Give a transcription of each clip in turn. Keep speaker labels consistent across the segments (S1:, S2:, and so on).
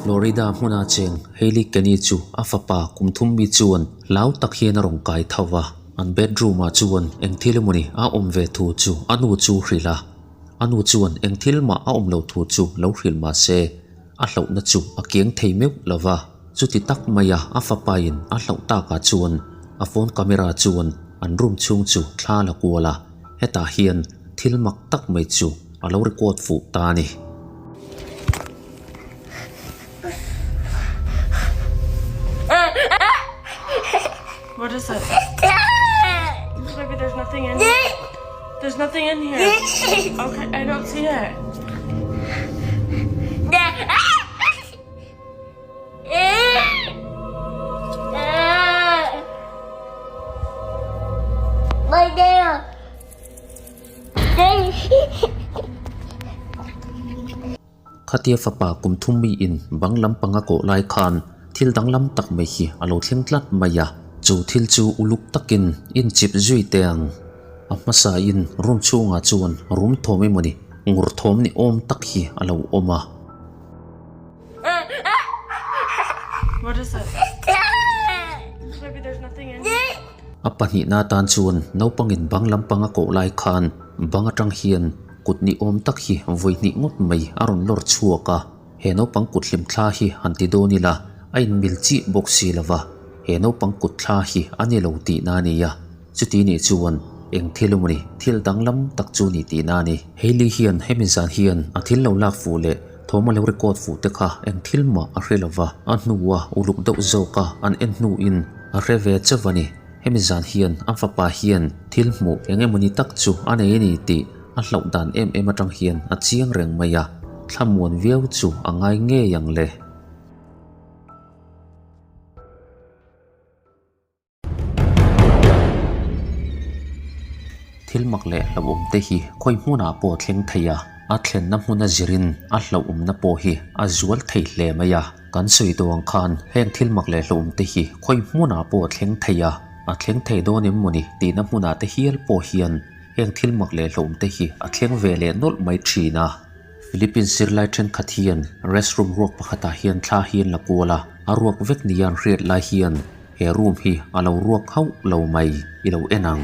S1: Florida hmuna cheng Hailey Kenny chu a fapa kum thum mi chuan hlau tak hian a rawn kai tho va. An bedroom ah chuan eng thil emawni a awm ve thu chu a nu chu hrilh a. A nu chuan eng thil mah a awm lo thu chu lo hrilh mah se, a hlauhna chu a kiang thei meuh lo va. Chuti tak maia a fapain a hlauh takah chuan a phone camera chuan an room chhung chu thla la kual a, hetah hian thil mak tak mai chu a lo record fuh ta a ni.
S2: What is it? Baby, there's nothing in here. There's nothing in here. Okay, I don't see it.
S1: Khatia fapa kum thum mi in bang lam panga kawh lai khan thil danglam tak mai hi a lo thleng tlat mai a, chu thil chu uluk takin in chip zui teh ang. A hmasa in room chhungah chuan rum thawm emawni ngur thawm ni awm tak hi a lo awm a. A pahnihna atan chuan naupangin bang lampang a koh lai khan bang atang hian kut ni awm tak hi vawi hnih ngawt mai a rawn lawr chhuak a, he naupang kut hlim thla hi han ti dawn ila a inmil chiah bawk si lo va, he naupang kut thla hi a ni lo tihna a ni a, chuti nih chuan eng thil emaw ni thil danglam tak chu ni tihna a ni. Hailey hian hemi zan hian a thil lo lak fuh leh Thawma lo record fuh te kha eng thil mah a hre lova, a hnua uluk deuh zawka an en hnuin a hre ve chauh a ni. Hemi zan hian a fapa hian thil hmuh eng emawni tak chu a nei a ni tih a hlauh dan em em atang hian a chiang reng mai a, thlamuan viau chu a ngai ngei ang le. Thil mak leh hlauhawm te hi khawi hmunah pawh a thleng thei a, a thlenna hmuna zirin a hlauhawmna pawh hi a zual thei hle mai a. Kan sawi tawh ang khan heng thil mak leh hlauhawm te hi khawi hmunah pawh a thleng thei a, a thleng thei dawn em mawni tihna hmunah te hial pawh hian heng thil mak leh hlauhawm te hi a thleng ve leh nawlh mai thin a. Philippines zirlai thenkhat hian restroom ruak pakhatah hian thla hi an la kual a, a ruak vek nia an hriat lai hian He room hi a lo ruak hauh lo mai i lo en ang.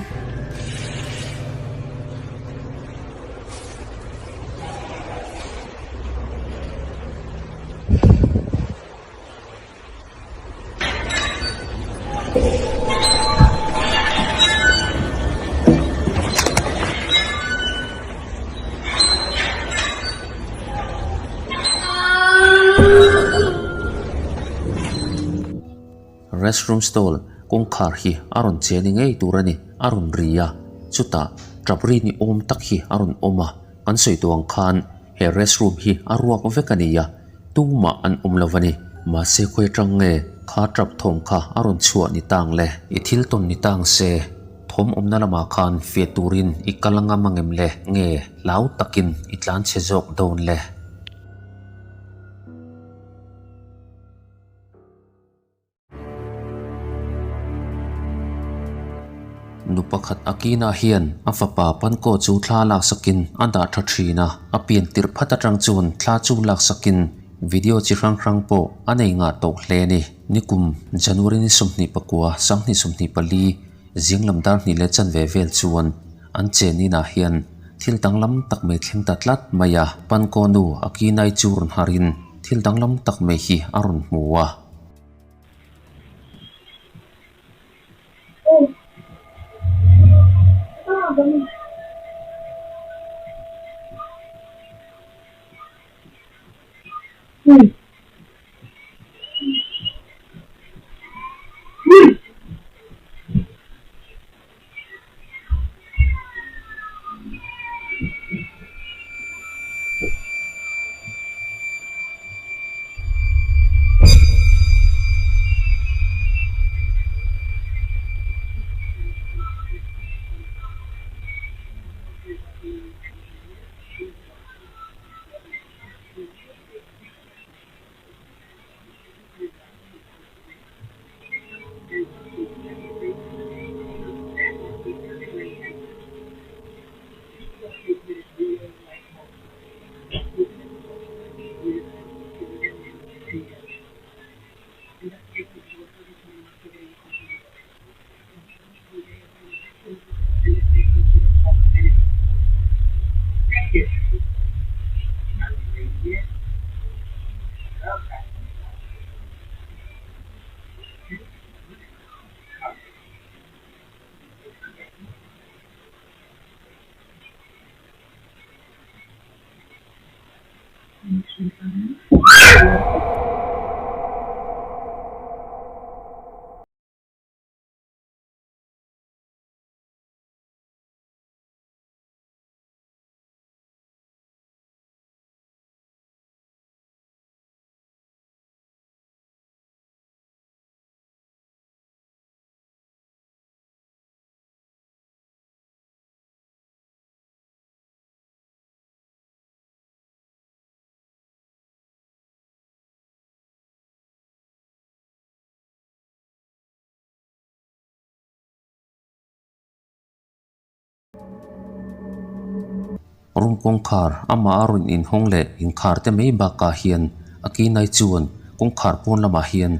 S1: Restroom stall kawngkhar hi a rawn che ni ngei tur a ni, a rawn ri a, chutah tap ri ni awm tak hi a rawn awm a, kan sawi tawh ang khan he restroom hi a ruak vek a ni a, tumah an awm lo a ni, mahse khawi atang nge kha tap thawm kha a rawn chhuah ni tang le? I thil tawn ni tang se, thawm awmna lamah khan fiah turin i kal ngam angem le? Nge hlau takin i tlan chhe zawk dawn le? Nu pakhat Akina hian a fapa Panko chu thla laksakin a dah tha thin a, a pian tirh phat atang chuan thla chu laksakin video chi hrang hrang pawh a nei ngah tawh hle a ni. Nikum January ni 24, 2024 zinglam dar hnih leh chanve vel chuan an chen inah hian thil danglam tak mai thleng ta tlat mai a, Panko nu Akinai chu rawn harin thil danglam tak mai hi a rawn hmu a. Room kawngkhar amah a rawn inhawng leh inkhar te mai bakah hian a kinai chuan kawngkhar pawn lamah hian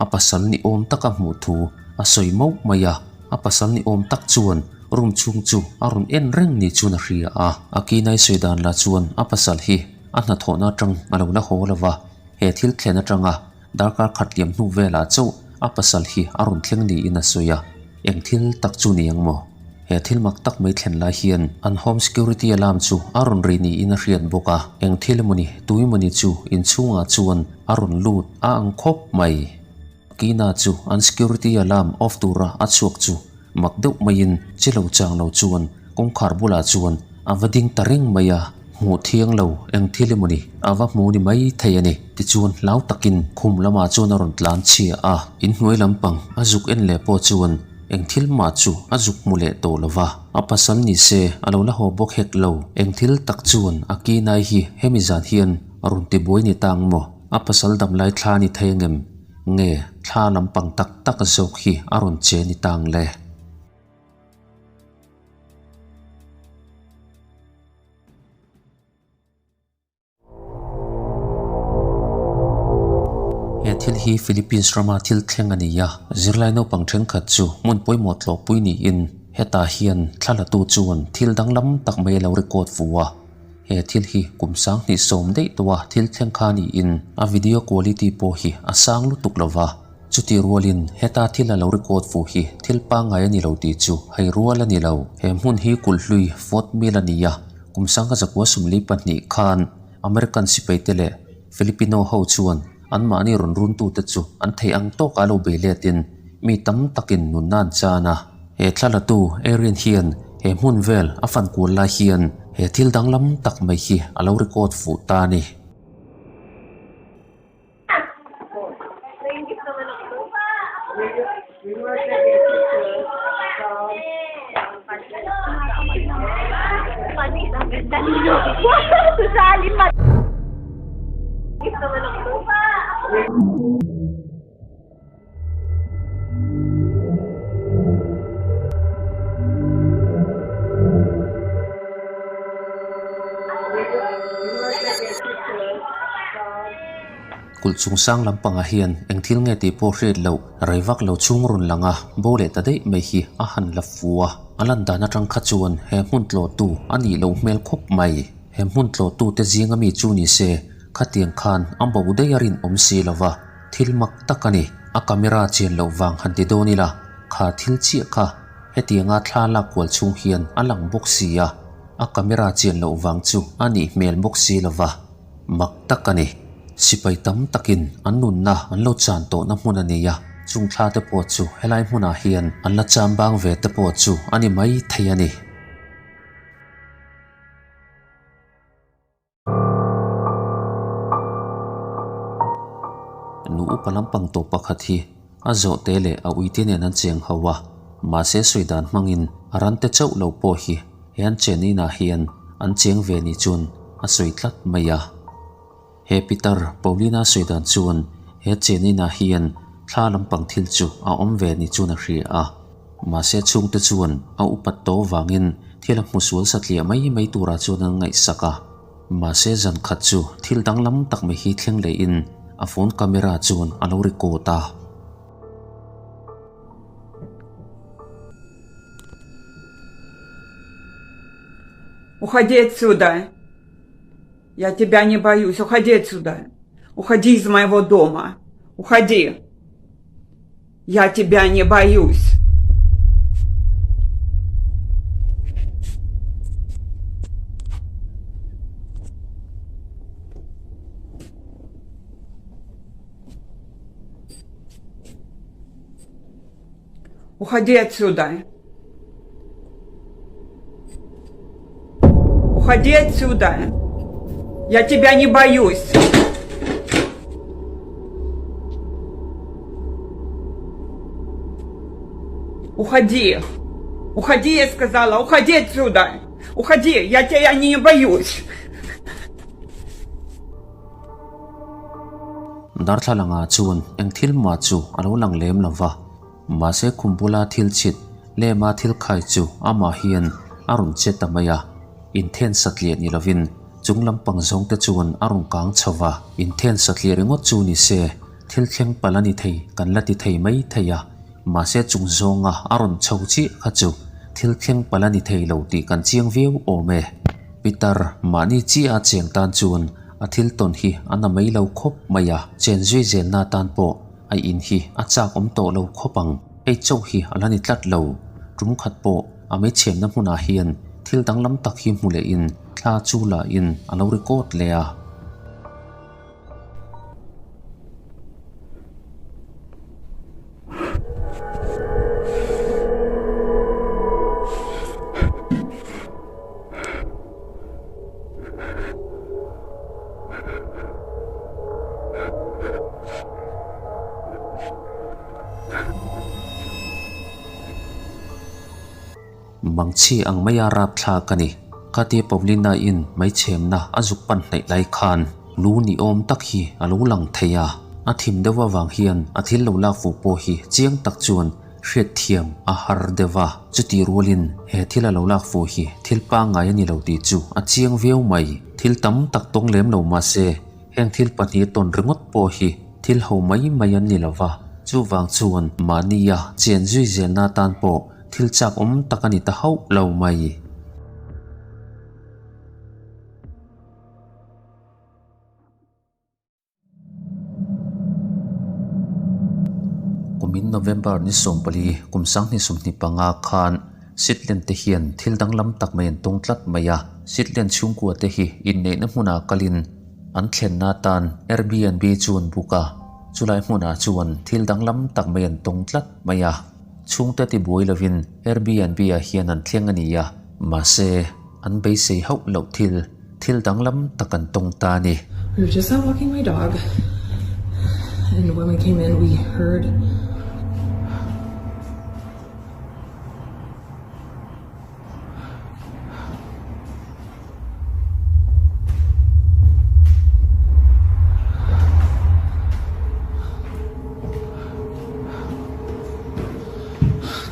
S1: a pasal ni awm taka hmuh thu a sawi mauh mai a, a pasal ni awm tak chuan room chhung chu a rawn en reng ni chuan a hria a. A kinai sawi dan lah chuan a pasal hi a hnathawhna atang a lo la haw lo va, he thil thlen atanga darkar khat liam hnu velah chauh a pasal hi a rawn thleng niin a sawi a, eng thil tak chu ni ang maw? He thil mak tak mai thlen lai hian an home security alarm chu a rawn ri niin a hriat bawk a, eng thil emawni tui emawni chu inchhungah chuan a rawn lut a ang khawp mai. Kina chu an security alarm off tura a chhuak chu mak deuh maiin che lo chang lo chuan kawngkhar bulah chuan a va ding ta reng mai a, hmuh thiang lo eng thil emawni a va hmu ni mai thei a ni. Tichuan hlau takin khum lamah chuan a rawn tlan chhia a, inhnuai lampang a zuk en leh pawh chuan Eng thil mah chu a zuk hmu leh tawh lo va, a pasal ni se a lo la haw bawk hek lo. Eng thil tak chuan a kinai hi hemi zan hian a rawn ti buai ni ta ang maw? A pasal damlai thla ni thei angem? Nge thla lampang tak tak zawk hi a rawn che ni ta ang le? He thil hi Philippines rama thil thleng a ni a, zirlai naupang thenkhat chu hmun pawimawh tlawhpui niin hetah hian thla latu chuan thil danglam tak mai a lo record fu a. He thil hi kum sanghnih sawm daih tawha thil thleng kha niin a video quality pawh hi a sang lutuk lo va, chutih rualin heta thil a lo record fu hi thil pangngai a ni lo tih chu hei rual a ni lo. He hmun hi kulhlui Fort Mill a ni a. Kum sangha zakua sumli pahnih khan American sipaite leh Filipino ho chuan anmahni rawn runtute chu an theih ang tawkah lo bei letin mi tam takin nunna an chan a. He thlalatu Erin hian he hmun vel a fan kual lai hian he thil danglam tak mai hi a lo record fuh ta a ni. Kulh chung sang lampangah hian eng thil nge tih pawh hriat loh rei vak lo chhung rawn lang a, bo leh ta daih mai hi a han la fu a. A lan dan atang kha chuan he hmun tlawhtu a nih loh hmel khawp mai. He hmun tlawhtute zinga mi chu ni se khatiang khan a bo daih a rinawm si lo va. Thil mak tak a ni. A camera chian loh vang han ti dawn ila, kha thil chiah kha hetianga thla lak kual chhung hian a lang bawk si a, a camera chian loh vang chu a nih hmel bawk si lo va, mak tak a ni. Sipai tam takin an nunna an lo chan tawhna hmun a ni a, chung thla te pawh chu helai hmunah hian an la cham bang ve te pawh chu a ni mai thei a ni. Nu upa lampang tawh pakhat hi a zawhte leh a uite nen an cheng ho a, mahse sawi dan hmangin a rante chauh lo pawh hi he an chen inah hian an cheng ve ni chuan a sawi tlat mai a. He Peter Paulina sawi dan chuan he chen inah hian thla lampang thil chu a awm ve ni chuan a hria a, mahse chhungte chuan a upat tawh vangin thil a hmu sual satliah mai mai turah chuan an ngaihsak a. Mahse zan khat chu thil danglam tak mai hi thleng lehin a phone camera chuan a lo record a.
S3: Уходи отсюда! Я тебя не боюсь! Уходи отсюда! Уходи из моего дома. Уходи. Я тебя не боюсь. Уходи отсюда. Уходи отсюда. Я тебя не боюсь. Уходи. Уходи, я сказала. Уходи отсюда. Уходи, я тебя не боюсь.
S1: Darthlalangah chuan eng thil mah chu a lo lang lem lo va, mahse khum bula thil chhit lema thil khai chu amah hian a rawn che ta mai a, inthen satliah ni lovin chung lampang zawng te chuan a rawn kang chho va, inthen satliah ringawt chu ni se thil thleng palh a ni thei kan la ti thei mai thei a, mahse chung zawnga a rawn chho chiah kha chu thil thleng palh a ni thei lo tih kan chiang viau awm e. Pitar mahni chiah a cheng tan chuan a thil tawn hi a na mai lo khawp mai a, chen zui zelna tan pawh a in hi a chak awm tawh lo khawp ang. Hei chauh hi a la ni tlat lo. Tum khat pawh a meichhemna hmunah hian thil danglam tak hi hmu lehin thla chu la in a lo record leh a. Mangchhi ang maia rapthlak a ni. Khatia Paulina-in meichhemna a zuk pan hnaih lai khan lu ni awm tak hi a lo lang thei a. A thim deuh avang hian a thil lo lak fuh pawh hi chiang tak chuan hriatthiam a har deuh a. Chutih rualin he thil a lo lak fuh hi thil pangngai a ni lo tih chu a chiang viau mai. Thil tam tak tawng lem lo mahse Heng thil pahnih tawn ringawt pawh hi thil ho mai mai an ni lo va, chuvang chuan mahnia chen zui zelna atan pawh thil chak awm tak a ni ta hauh lo mai. Kumin November ni 14 kum 2025 khan Sitland te hian thil danglam tak mai an tawng tlat mai a, Sitland chhungkua te hi inneihna hmunah kalin an thlenna atan Airbnb chu an book a, chulai hmunah chuan thil danglam tak mai an tawng tlat mai a, chhungte tibuai lovin Airbnb ah hian an thleng a ni a, mahse an beisei hauh loh thil thil danglam tak an tawng ta a ni.
S2: We were just out walking my dog and when we came in we heard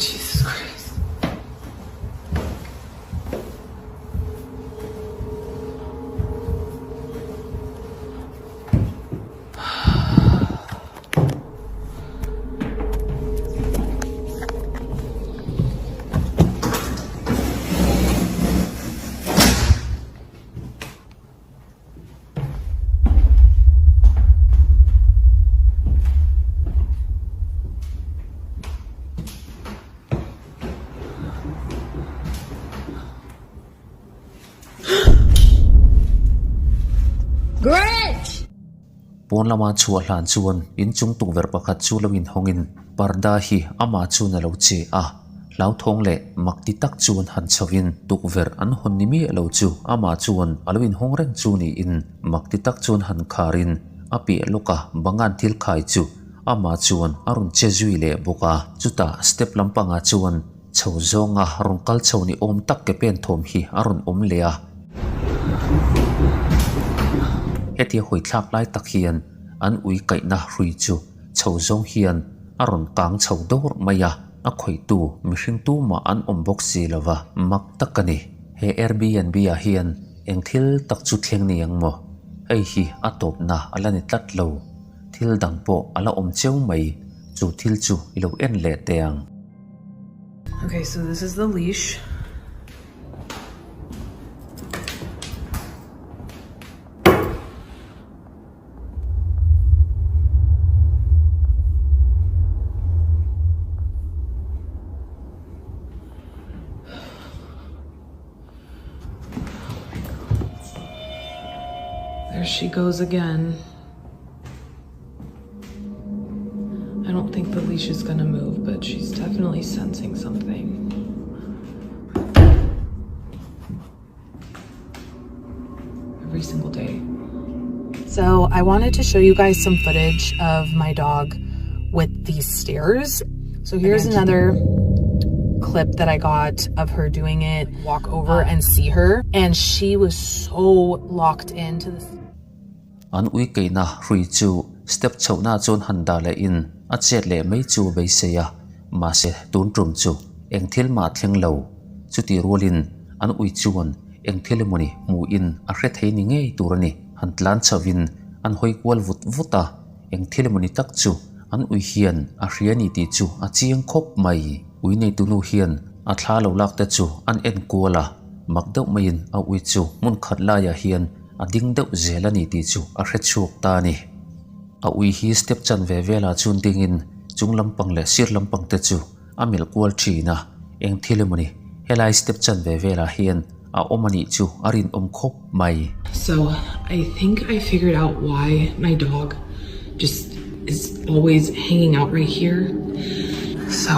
S2: Jesus Christ.
S1: Pawn lama chhuah hlan chuan inchung tukverh pakhat chu lo inhawngin parda hi amah chuan a lo che a, hlauthawng leh mak ti tak chuan han chhovin tukverh an hawn ni miah lo chu amah chuan a lo inhawng reng chu niin mak ti tak chuan han kharin a piah lawka bangan thil khai chu amah chuan a rawn che zui leh bawk a, chutah step lampangah chuan Chho zawnga rawn kal chho ni awm tak ke pen thawm hi a rawn awm leh a. Hetia hawi thlak lai tak hian an ui kaihna hrui chu chho zawng hian a rawn kang chho dawr mai a, a khawihtu mihring tumah an awm bawk si lo va, mak tak a ni. He Airbnb ah hian eng thil tak chu thleng ni ang maw? Hei hi a tawpna a la ni tlat lo. Thil dang pawh a la awm cheu mai, chu thil chu i lo en leh teh ang.
S2: Okay, so this is the leash. she goes again. I don't think the leash is gonna move, but she's definitely sensing something. Every single day.
S4: So I wanted to show you guys some footage of my dog with these stairs. So here's another clip that I got of her doing it. Walk over and see her. And she was so locked into this.
S1: An ui keihna hrui chu step chhohna chuan han dah leh in a chet leh mai chu a beisei a, mahse tun tum chu eng thil mah a thleng lo. Chutih rualin an ui chuan eng thil emawni hmuh in a hre thei ni ngei tur a ni. Han tlan chho in an hawi kual vut vut a, eng thil emawni tak chu an ui hian a hria ni tih chu a chiang khawp mai. Ui neitu nu hian a thla lo lak te chu an en kual a, mak deuh maiin a ui chu hmun khat laiah hian a ding deuh zel a ni tih chu a hre chhuak ta a ni. A ui hi step chan ve velah chuan dingin chung lampang leh sir lampang te chu a melh kual thin a, eng thil emawni helai step chan ve velah hian a awm a nih chu a rinawm khawp mai.
S4: So I think I figured out why my dog just is always hanging out right here.
S2: So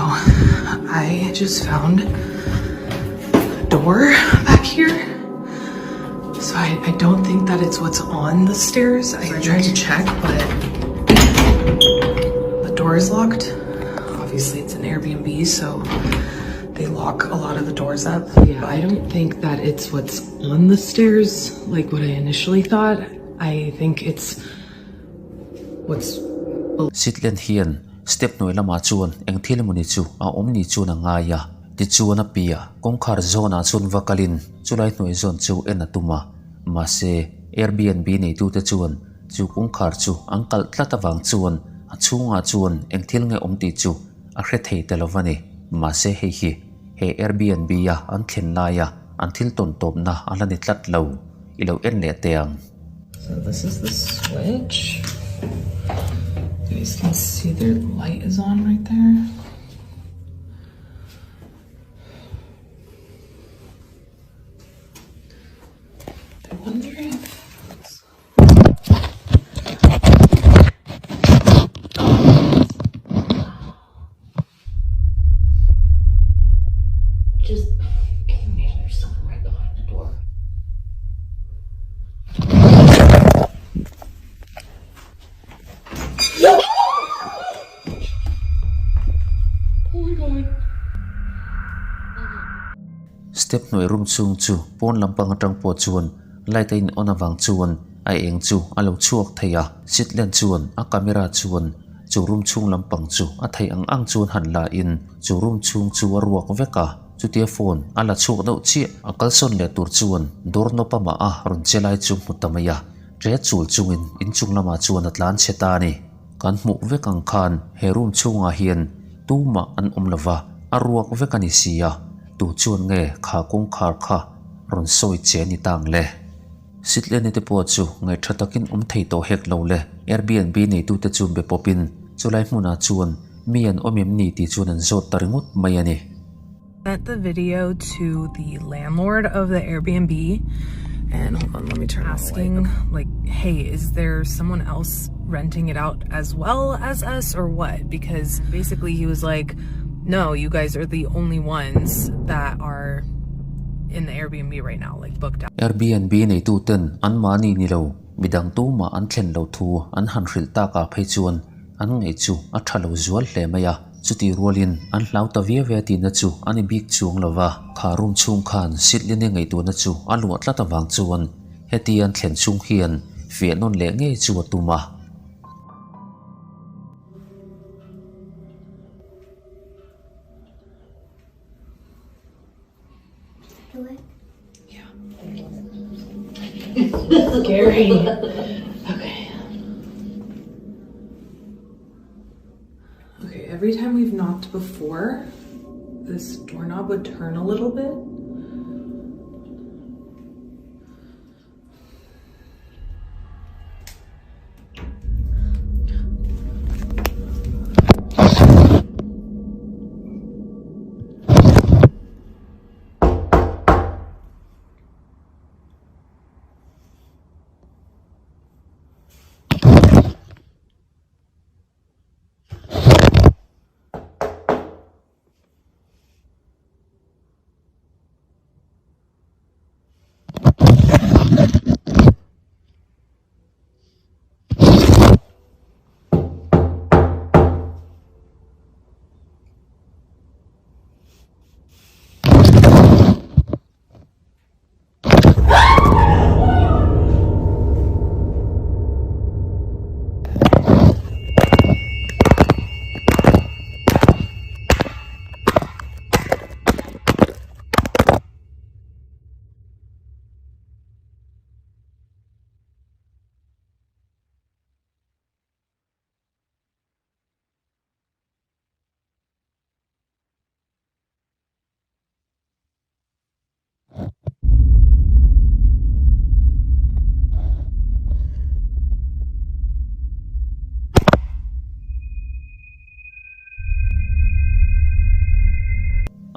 S2: I just found a door back here. So I, I don't think that it's what's on the stairs. I tried to check, but the door is locked. Obviously it's an Airbnb, so they lock a lot of the doors up.
S4: Yeah, I don't think that it's what's on the stairs, like what I initially thought. I think it's what's
S1: Sitlen hian step hnuai lamah chuan eng thil emawni chu a awm ni chuan a ngai a, tichuan a piah kawngkhar zawnah chuan va kalin chulai hnuai zawn chu en a tum a, mahse Airbnb neitute chuan chu kawngkhar chu an kalh tlat avang chuan a chhungah chuan eng thil nge awm tih chu a hre thei ta lo va ni. Mahse hei hi he Airbnb a an thlen laia an thil tawn tawpna a la ni tlat lo, i lo en leh teh ang.
S2: So this is the switch. You guys can see their light is on right there. I wonder if
S5: Just can you imagine there's someone right behind the door?
S2: Oh my god.
S1: Step hnuai room chhung chu pawn lampang atang pawh chuan light a in on avang chuan a eng chu a lo chhuak thei a, Sitland chuan a camera chuan chu room chhung lampang chu a theih ang ang chuan han la in chu room chhung chu a ruak vek a, chutia phone a la chhuak deuh chiah. A kalsawn leh tur chuan door knob amah a rawn che lai chu hmu ta mai a, ṭe chul chungin inchung lamah chuan a tlan chhe ta a ni. Kan hmuh vek ang khan he room chhungah hian tumah an awm lo va, a ruak vek a ni si a, tu chuan nge kha kawngkhar kha rawn sawi che a ni ta ang le? Sitleni te pawh chu ngaihṭha takin awm thei tawh hek lo le. Airbnb neitute chu be pawpin chulai hmunah chuan mi an awm em ni tih chuan an zawt ta ringawt mai a ni.
S2: Sent the video to the landlord of the Airbnb and hold on, let me turn asking like, hey, is there someone else renting it out as well as us or what? Because basically he was like, no, you guys are the only ones that are in the Airbnb right now, like booked out.
S1: Airbnb neituten an mahni ni lo, midang tumah an thlen lo thu an han hrilh takah phei chuan an ngaih chu a tha lo zual hle mai a, chutih rualin an hlau ta viau e tihna chu a ni bik chuang lo va. Kha room chhung khan Sidley-ne ngaihtuahna chu a luah tlat avang chuan heti an thlen chhung hian fiah nawn leh ngei chu a tum a.
S2: Yeah. Scary. Okay. Okay, every time we've knocked before, this doorknob would turn a little bit.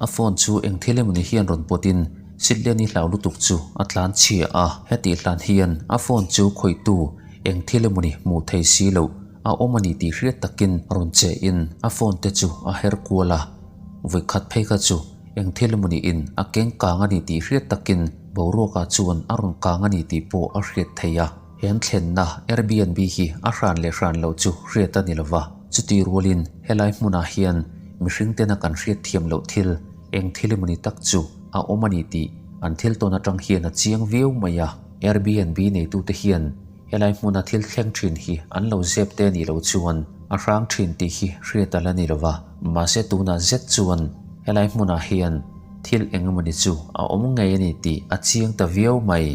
S1: A phone chu eng thil emawni hian rawn pawtin Sidleni hlau lutuk chu a tlan chhia a. Hetih hlan hian a phone chu khawihtu eng thil emawni hmuh thei si loh a awm a ni tih hriat takin rawn che in a phone te chu a her kual a. Vawikhat phei kha chu eng thil emawni in a keng kang a ni tih hriat takin boruakah chuan a rawn kang a ni tih pawh a hriat thei a. He an thlenna Airbnb hi a hran leh hran loh chu hriat a ni lova, chutih rualin helai hmunah hian mihring tena kan hriat thiam loh thil eng thil emawni tak chu a awm a ni tih an thil tawn atang hian a chiang viau mai a. Airbnb neitute hian helai hmuna thil thleng thin hi an lo zep te nih loh chuan a hrang thin tih hi hriat a la ni lova, mahse tunah zet chuan helai hmunah hian thil eng emawni chu a awm ngei a ni tih a chiang ta viau mai.